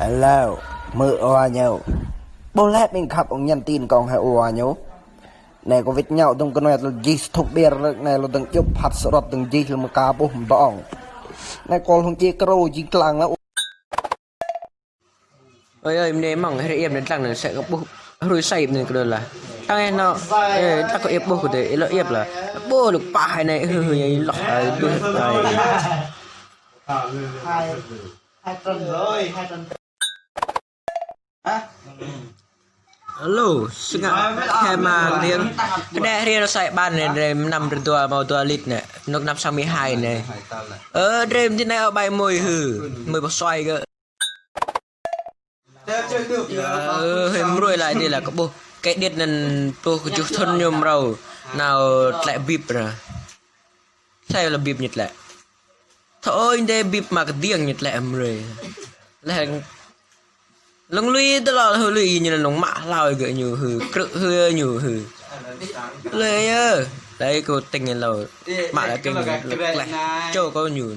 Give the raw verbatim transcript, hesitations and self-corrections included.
Hello, mơ ua ñu. Ƀuh leh ƀĭng khăp ung nhắn tin kông hĕ ua ñu. Anei kâo wĭt ñao dơ̆ng knuê lŏ jih thŭk ƀiêr rơ̆k anei lŏ dơ̆ng djŭp phat srot dơ̆ng jih lŏ mka ƀuh mbŏng. Anei kâo hŏng jih krô jih tlang leh. Ơi, ơi, mnê măng, hriê iêm nên tlang nên sẽ có ƀuh, hruê say nên kơ là. Tăng em nó, ê, tlang có iêm ƀuh kơ dê, ê, lŏ iêm là, ƀuh lŏ pah hai này, hư, hư, hư, lŏ, ai, ƀuh, ai. Hai, hai tuần rồi, hai tuần. Hả? Alo, sưng ạ, he mà riêng. Cái này riêng nó xài bàn này, này, năm rưỡi dua, màu dua lít này, nó năm sáu mươi hai này. Ơ, đêm thế này ở bài mười hư, mười bọc xoay cơ. Ơ, hơi mrôi lại đi là có bố. Cái điện nên bố có chút thân nhôm rau. Nào lại bịp ra. Sao là bịp nhật lẹ? Thôi, đê bịp mà cái điện nhật lẹ mrôi. Lẹ lông lui đó là hơi lui như là lông mạ lao gỡ ñu hư, krự hư ñu hư. Lui ơ. Đấy, cô tình là mạ là kinh lẹ. Châu có ñu.